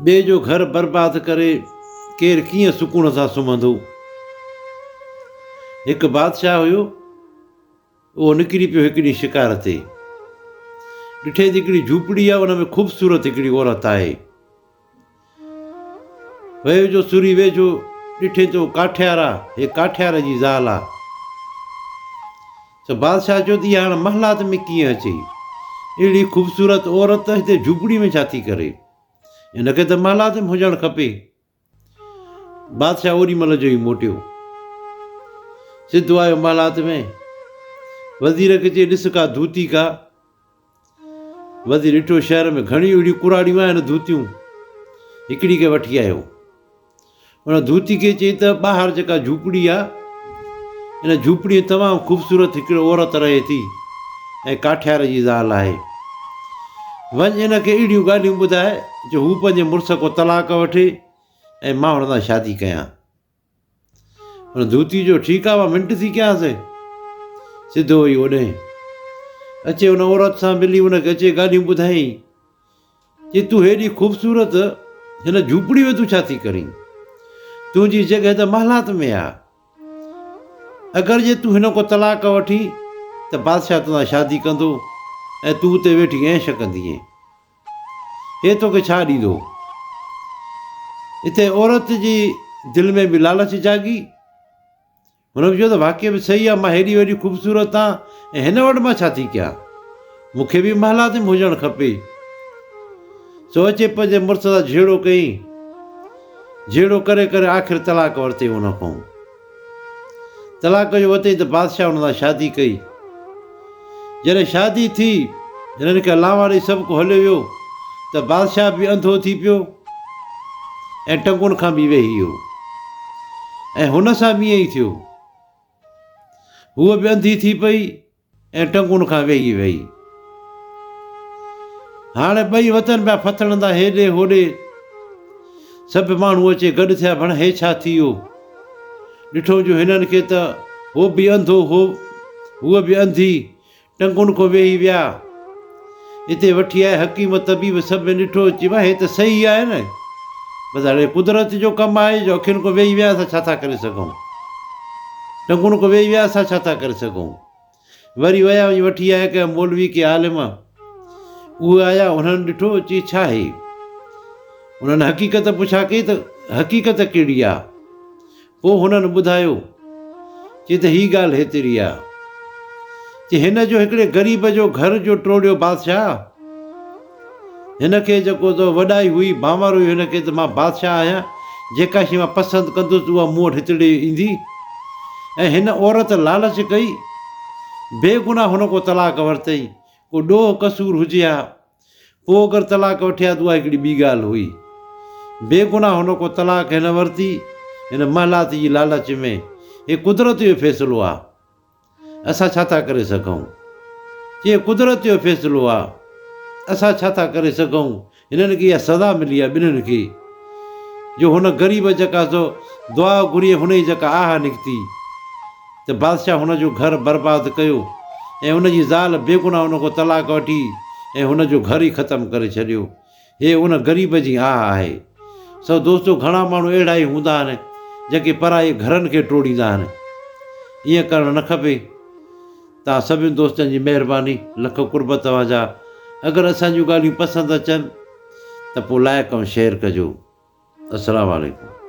ٻئي جو گهر برباد ڪري ڪير ڪيئن سڪون سان سمهندو؟ هڪ بادشاهه هيو، اهو نڪري پيو هڪ ڏينهن شڪار تي. ڏٺي ته هڪڙي جهوپڙي آهي، ان ۾ خوبصورت هڪڙي عورت آهي. ويو جو سري ويجهو ڏٺي ته اهو ڪاٺيار آ، هي ڪاٺيار جي زال آ. سو بادشاهه چيو ته اها هاڻ محلات ۾ ڪيئن اچي؟ اهڙي خوبصورت عورت هتي جهوپڙي ۾ ڇا ٿي ڪري؟ هن کي ته محلات ۾ هجڻ کپي. بادشاهه اوڏي مهل جو ئي موٽيو. سڌو آيو محلات ۾. وزير کي چئي ڏس ڪا ڌوتي ڪا. وزير ڏٺو شهر ۾ گهڻيون اهڙيون ڪراڙيون آهن ڌوتيون. هڪڙي کي وٺي آيو. ان ڌوتي کي چئي ته ٻاهر جيڪا جهوپڙي آ ان جهوپڙي ۾ تمام خوبصورت هڪڙي عورت رهي ٿي ۽ ڪاٺيار جي زال آهي. وڃ ان کي اهڙيون ڳالهيون ٻڌاء جو هو پنهنجي مڙس کان طلاق وٺي ۽ مان هن سان شادي ڪيان. ان ڌوتي چيو ٺيڪ آ مان منٽ ٿي ڪيانس. سڌو وئي اوڏهين. اچي ان عورت سان ملي ان کي اچي ڳالهيون ٻڌايائين. چي تون هيڏي خوبصورت هن جهوپڙي ۾ تون ڇا ٿي ڪرين؟ تنهنجي جڳهه ته محلات ۾ آ. اگر جي تون هن کان طلاق وٺين ته بادشاهه توسان شادي ڪندو ۽ تون اتي ويٺي عيش ڪندينء. هي توکي ڇا ڏيندو؟ اتي عورت جي دل ۾ به لالچ جاڳي. هن به چيو ته واقعي به صحيح آهي، مان هيڏي وڏي خوبصورت آهيان ۽ هن وٽ مان ڇا ٿي ڪيان؟ مون کي به محلات ۾ هجڻ کپي. سو اچي پنهنجي مڙس سان جهيڙو ڪيائين. جهيڙو ڪري ڪري آخر طلاق ورتائين ان کان. طلاق جو ورتائين ته بادشاهه ان سان شادي ڪئي. جڏهن شادي ٿي، هنن کي لاوان ڏئي سڀ ڪو هليو ويو ته بادشاهه به انڌو ٿي پيو ۽ ٽنگن کان به ويهي ويو ۽ هن سان به ائين ئي ٿيو. هوء به انڌي ٿي پئي ۽ ٽنگن کان ويهي ويئي. هاڻي ٻئي وطن پيا ڦٿڙندا هيڏي هوڏي. سڀ ماڻهو اچي گڏ ٿيا، ڀڻ هي ڇا ٿي ويو؟ ڏٺو جو هنن کي ته هو به انڌو هو، هوء به انڌي، ٽنگن کان ويهي ويا. اتي وٺي آيا حڪيم طبيب سڀ ڏٺو، چي ڀاء هي ته صحيح آهي نه؟ بس هاڻي قدرت جو ڪم آهي جو اکين کان ويهي ويا اسان ڇا ٿا ڪري سگهون؟ ٽنگن کان ويهي ويا اسان ڇا ٿا ڪري سگهون؟ وري ويا وڃي وٺي آيا ڪنهن مولوي ڪي عالم. اهي آيا انهن ڏٺو چي ڇا هي؟ انهن حقيقت پڇا ڪئي ته حقيقت ڪهڙي آ؟ پوء هنن ٻڌايو چي ته هي ڳالهه هيتري آ. چي هن جو هڪڙي غريب جو گهر جو ٽوڙيو بادشاهه. هن کي جيڪو ته وڏائي هئي، ڀانور هئي هن کي ته مان بادشاهه آهيان، جيڪا شيء مان پسند ڪندس اها مون وٽ هتڙي ايندي. ۽ هن عورت لالچ ڪئي، بيگناهه هن کان طلاق ورتئي، ڪو ڏوهه قصور هجي ها، پوء اگر طلاق وٺي ها ته اها هڪڙي ٻي ڳالهه هئي. بيگناهه هن کان طلاق هن ورتي، هن محلات جي لالچ ۾. هي قدرت جو فيصلو آ. اسان ڇا ٿا ڪري سگهون؟ چي قدرت جو فيصلو آ. اسان ڇا ٿا ڪري سگهون؟ هنن کي اها سزا ملي آ ٻنهين کي جو هن غريب جيڪا سو دعا گهري ۽ هن جي جيڪا آهه نڪتي ته بادشاهه هن جو گهر برباد ڪيو ۽ هن جي زال بيگناهه هن کان طلاق وٺي ۽ هن جو گهر ئي ختم ڪري ڇڏيو. هي ان غريب جي آهه آهي. سو دوستو گهڻا ماڻهو اهڙا ئي هوندا آهن جيڪي پرائي گهرن کي ٽوڙيندا آهن. ائين ڪرڻ نه کپي. توهان سڀني دوستن جي مهرباني لک قرب توهان جا. اگر اسان جون ڳالهيون پسند اچن ته پوء لائڪ ۽ شيئر ڪجو. السلام عليڪم.